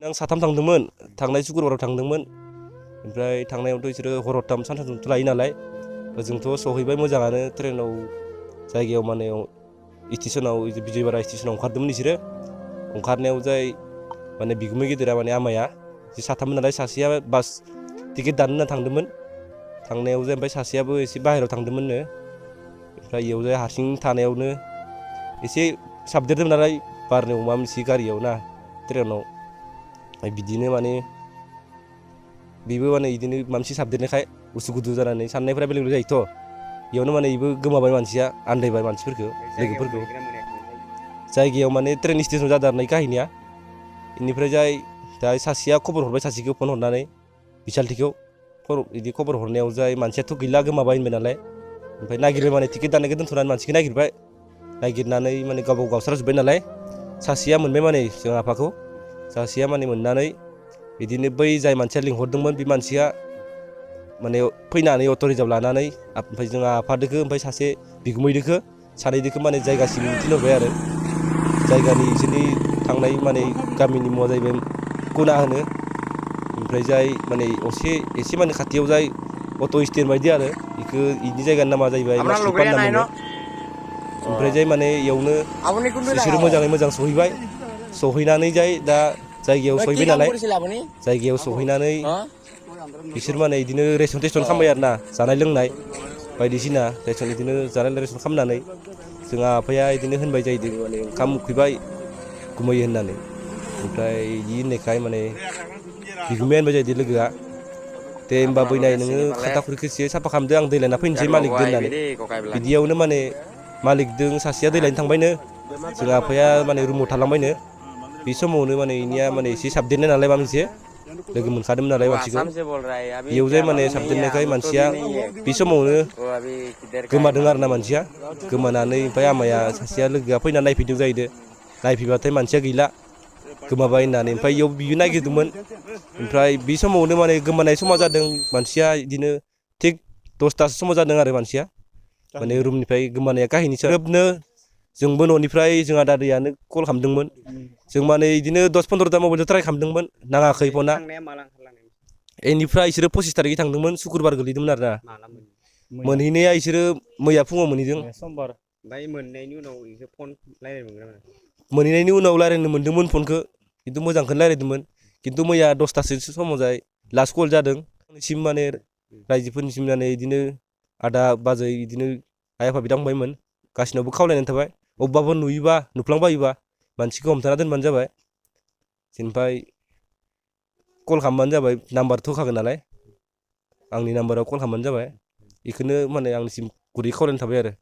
आं साथाम थांदोंमोन थांनाय शुक्रबाराव थांदोंमोन ओमफ्राय थांनायावथ' बिसोरो हर हरथाम सानथामथ' लायो नालाय ओजोंथ' सहैबाय मोजाङानो ट्रेनाव जायगायाव माने स्टेशनाव बिजयवाड़ा स्टेशनाव ओंखारदोंमोन बिसोरो ओंखारनायाव जाय माने बिगुमै गेदेरा माने आमाया एसे साथाममोन नालाय सासेया बास टिकेट दाननो होनना थांदोंमोन थांनायाव जाय ओमफ्राय सासेयाबो एसे बाहेरायाव थांदोंमोननो ओमफ्राय इयाव जाय हारसिं थानायावनो एसे साबदेरदोंमोन नालाय बारनो अमा मोनसे गारियाव ना ट्रेनाव बिदिनो माने बेबो माने बिदिनो माबा मोनसे साबदेरनायखाय उसुखुथु जानानै साननायफोरा बेलेग बेलेग जायोथ' बेयावनो माने बेबो गोमाबाय मानसिया आन्दायबाय मानसिफोरखौ लोगोफोरखौ जायगायाव माने ट्रेन स्टेसन जादों आरो काहिनिया बेनिफ्राय जाय दा सासेया खबर हरबाय सासेखौ फन हरनानै बिसालथिखौ बिदि खबर हरनायाव जाय मानसियाथ' गैला गोमाबाय होनबाय नालाय ओमफ्राय नागिरबाय माने टिकेट दाननायखौ दोनथ'नानै मानसिखौ नागिरनानै माने गाव गावस्राजोब्बाय नालाय सासेया मोनबाय माने जों आफाखौ सासेया माने मोननानै बिदिनो बै जाय मानसिया लिंहरदोंमोन बे मानसिया माने फैनानै अट' रिजार्भ लानानै ओमफ्राय जोंहा आफादोखो ओमफ्राय सासे बिगुमैदोखो सानैदोखो माने जायगासिम थिनहरबाय आरो जायगानि इसोरनि थांनाय माने गामिनि मुङा जाहैबाय गुना होनो ओमफ्राय जाय माने एसे माने खाथियाव जाय अट' स्टेन्ड बायदि आरो बेखौ इनि जायगानि नामा जाहैबाय मासलिपान नाम होनो ओमफ्राय जाय माने इयावनो बिसोरो मोजाङै मोजां सहैबाय सहैनानै जाय दा जायगायाव सहैबाय नालाय जायगायाव सहैनानै बिसोर माने बिदिनो रेसन टेसन खालामबाय आरो ना जानाय लोंनाय बायदिसिना रेसन बिदिनो जानाय रेसन खालामनानै जोंहा आफाया बिदिनो होनबाय जाहैदों माने ओंखाम उखैबाय गुमैयो होननानै ओमफ्राय बिदि होननायखाय माने बिगुमाया होनबाय जाहैदों लोगोआ दे होमबा बैनाय नोङो खाथा खुरैखौ एसे साफा खालामदो आं दै लायना फैनोसै मालिकदो होननानै बिदियावनो माने मालिकदों सासेया दै लायनो थांबायनो जोंहा आफाया माने रुमाव थालांबायनो बे समावनो माने इनिया माने एसे साबदेरनाय नालाय माबा मोनसे लोगो मोनखादोंमोन नालाय मानसिखौ बेयाव जाय माने साबदेरनायखाय मानसिया बे समावनो गोमादों आरो ना मानसिया गोमानानै ओमफ्राय आमाया सासेया लोगोआ फैना नायफैदों जाहैदों नायफैबाथाय मानसिया गैला गोमाबाय होननानै ओमफ्राय इयाव बियो नागिरदोंमोन ओमफ्राय बे समावनो माने गोमानाय समा जादों मानसिया बिदिनो थिग 10थासो समाव जादों आरो मानसिया माने रुमनिफ्राय गोमानाया काहिनिसो ग्रोबनो जोंबो न'निफ्राय जोंहा दादैयानो कल खालामदोंमोन जों माने बिदिनो 10-15ता मबाइलजों ट्राय खालामदोंमोन नाङाखै फना बेनिफ्राय बिसोरो 25 थारिखै थांदोंमोन शुक्रबार गोलैदोंमोन आरो ना मोनहैनाया बिसोरो मैया फुङाव मोनहैदों समबार ओमफ्राय मोननायनि उनाव बिसोर फन रायज्लायनो मोनगोन मोनहैनायनि उनाव रायज्लायनो मोन्दोंमोन फनखौ खिन्थु मोजांखौनो रायज्लायदोंमोन खिन्थु मैया 10थासो समाव जाय लास्ट कल जादों सिम माने रायजोफोरनिसिम माने बिदिनो आदा बाजै बिदिनो आइ आफा बिदा फंबायमोन गासिनावबो खावलायनानै थाबाय अबेबाफोर नुयोबा नुफ्लांबायोबा मानसिखौ हमथाना दोनबानो जाबाय ओमफ्राय कल खालामबानो जाबाय नाम्बारथ' होखागोन नालाय आंनि नाम्बाराव कल खालामबानो जाबाय बेखौनो माने आंनिसिम गुरै खावलायनाय थाबाय आरो